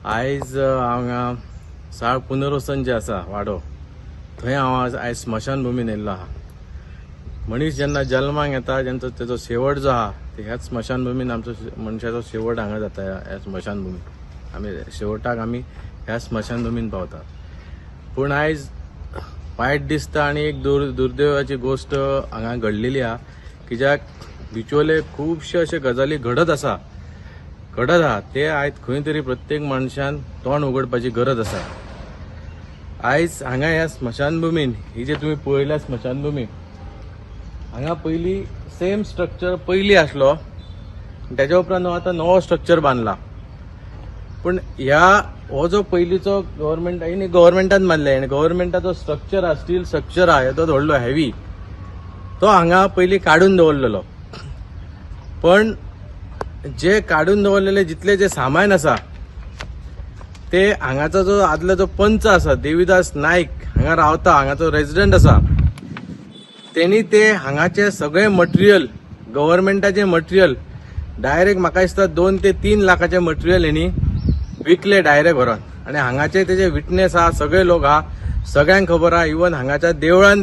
आयज हांगा साळ पुनर्वसन जे आसा वाडो, थंय हांव आयज स्मशानभुमीन येयल्लो आहा. मनीस जेन्ना जल्माक येता, जेन्ना तेजो शेवट जो आहा ते ह्याच स्मशानभुमीन, आमचो मनशाचो शेवट हांगा जाता. ह्या स्मशानभुमीन आमी शेवटाक आमी ह्या स्मशानभुमीन पावता. पूण आयज वायट दिसता आनी एक दुर्दैवाची गोश्ट हांगा घडलेली आहा, कित्याक बिचोले खुबशे अशे गजाली घडत आसा, घडत आहा. ते आयज खंय तरी प्रत्येक मनशान तोंड उगडपाची गरज आसा. आयज हांगा ह्या स्मशानभुमीन, ही जे तुमी पळयल्या स्मशानभुमी, हांगा पयलीं सेम स्ट्रक्चर पयलीं आसलो, तेज्या उपरांत हो आतां नवो स्ट्रक्चर बांदला. पूण ह्या हो जो पयलींचो गव्हर्मेंट आनी गव्हर्मेंटान बांदले आनी गव्हर्मेंटाचो स्ट्रक्चर आहा, स्टील स्ट्रक्चर आहा तो व्हडलो हेवी, तो हांगा पयलीं काडून दवरलेलो. पण जे काडून दवरलेले जितले जे सामान आसा, ते हांगाचो जो आदलो जो पंच आसा, देवीदास नायक, हांगा रावता, हांगाचो रेजिडंट आसा, तेणी ते हांगाचे सगळे मटेरियल, गव्हर्मेंटाचे मटेरियल डायरेक्ट म्हाका दिसता 2 ते 3 लाखाचे मटेरियल हेणी विकले डायरेक्ट व्हरोन. आनी हांगाचे तेजे विटनेस आहा, सगळे लोक आहा, सगळ्यांक खबर आहा. इवन हांगाच्या देवळान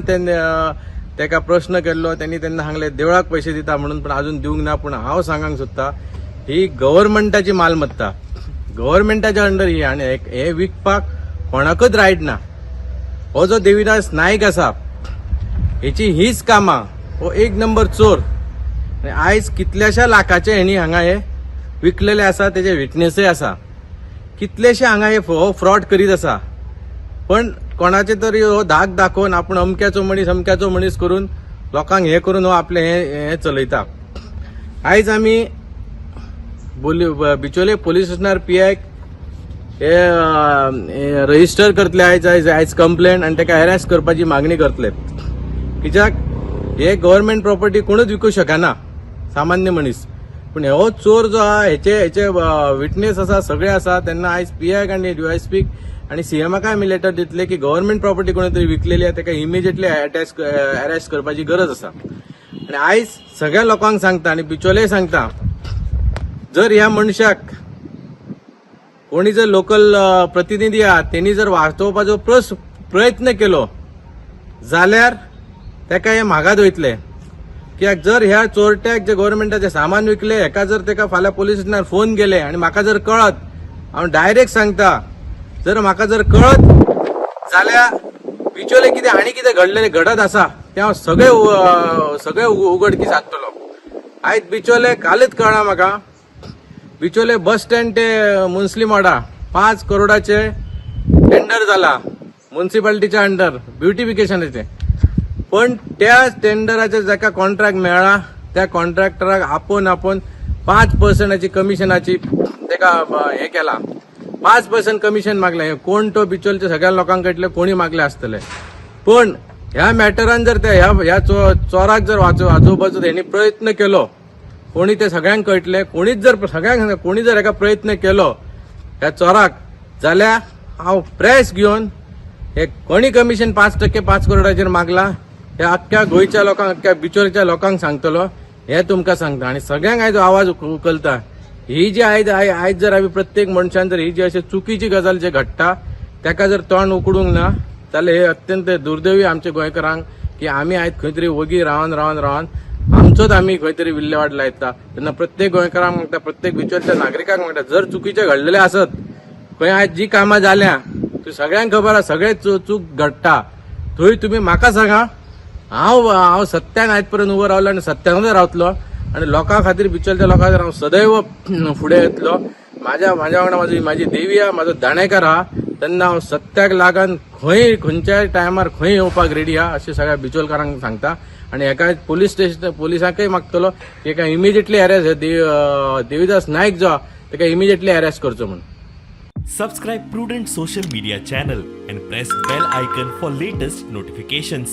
तेका प्रश्न केल्लो, तेणी तेन्ना सांगले देवळाक पयशे दिता म्हणून, पण अजून दिवंक ना. पूण हांव सांगांक सोदता, ही गव्हर्मेंटाची मालमत्ता, गव्हर्मेंटाच्या अंडर ही आनी हे विकपाक कोणाकच रायट ना. हो जो देवीदास नायक आसा, हेची हीच कामां. हो एक नंबर चोर आनी आयज कितल्याश्या लाखाचे हेणी हांगा हे विकलेले आसा, तेजे विटनेसय आसा. कितलेशे हांगा हे हो फ्रॉड करीत आसा, पण कोणाचे तरी हो धाक दाखोवन, आपूण अमक्याचो मनीस, अमक्याचो मनीस करून लोकांक हे करून हो आपलें हे हे चलयता. आयज आमी बोली बिचोले पोलीस स्टेशनार पी आयक हे रजिस्टर करतले आयज आयज आयज कंप्लेन आनी ताका अरेस्ट करपाची मागणी करतले, कित्याक हे गव्हर्मेंट प्रॉपर्टी कोणूच विकूं शकना सामान्य मनीस. पूण हो चोर जो आहा, हेचे विटनेस आसा, सगळे आसा. तेन्ना आयज पी आयक आनी डीवायएसपीक आनी सीएमाक आमी लेटर दितले की गव्हर्मेंट प्रॉपर्टी कोणी तरी विकलेली आहा, ताका इमिजिएटली अरेस्ट करपाची गरज आसा. आनी आयज सगळ्या लोकांक सांगता आनी बिचोले सांगता, जर ह्या मनशाक कोणी जर लोकल प्रतिनिधी आहा, तेणी जर वाचोवपाचो प्रयत्न केलो जाल्यार तेका हे मागात वयतले. कित्याक जर ह्या चोरट्याक जे गव्हर्मेंटाचे सामान विकले, हेका जर तेका फाल्यां पोलीस स्टेशनार फोन गेले आनी म्हाका जर कळत, हांव डायरेक्ट सांगता, जर म्हाका जर कळत जाल्यार बिचोले कितें आनी कितें घडलेलें घडत आसा तें हांव सगळे उघडकीस हाडटलो. आयज बिचोले कालच कळ्ळा म्हाका, बिचोले बस स्टँड ते मुन्सली माडा 5 करोडाचे टेंडर जाला म्युन्सिपाल्टीच्या अंडर ब्युटिफिकेशनाचे. पण त्या टेंडराचे जाका कॉन्ट्रॅक्ट मेळ्ळा, त्या कॉन्ट्रॅक्टराक आपोवन आपोवन 5 पर्संटाची कमिशनाची तेका हे केला, 5% कमिशन मागलें. कोण तो बिचोलच्या सगळ्या लोकांक कळटले, कोणी मागले आसतले. पण ह्या मॅटरान जर त्या ह्या ह्या चोराक जर वाचोवपाचो तेणी प्रयत्न केलो कोणी, ते सगळ्यांक कळटले. कोणीच जर, सगळ्यांक सांगता, कोणी जर हेका प्रयत्न केलो ह्या चोराक जाल्यार हांव प्रेस घेवन हे कोणी कमिशन 5% 5 करोडाचेर मागला, हे अख्ख्या गोंयच्या लोकांक, अख्ख्या बिचोलच्या लोकांक सांगतलो, हे तुमकां सांगता. आनी सगळ्यांक आयज आवाज उखलता. ही जी आयज आयज जर आमी प्रत्येक मनशान जर ही जी अशी चुकीची गजाल जे घडटा ताका जर तोंड उकडूंक ना जाल्यार हे अत्यंत दुर्दैवी आमच्या गोंयकारांक की आमी आयज खंय तरी वगी रावन रावन रावन आमचोच आमी खंय तरी विल्हेवाट लायता. तेन्ना प्रत्येक गोंयकारांक मागता, प्रत्येक बिचोलच्या नागरिकांक मागता, जर चुकीचें घडलेलें आसत खंय, आयज जी कामां जाल्या ती सगळ्यांक खबर आसा, सगळे चूक घडटा थंय तुमी म्हाका सांगा. हांव हांव सत्यान आयज पर्यंत उबो रावलो आनी सत्यानूच रावतलो आनी लोकां खातीर, बिचोलच्या लोकां खातीर हांव सदैव फुडें येतलो. माझ्या वांगडा माझी देवी आहा, म्हाजो दाणेकर आहा. तेन्ना हांव सत्याक लागून खंय, खंयच्याय टायमार खंय येवपाक रेडी आहा, अशें सगळ्या बिचोलकारांक सांगता. आनी हेका पोलीस स्टेशन पोलिसांकय मागतलो की हेका इमिजिएटली अरेस्ट, देवीदास नायक जो आहा तेका इमिजिएटली अरेस्ट करचो म्हणून. Subscribe Prudent Social Media channel and press bell icon for latest notifications.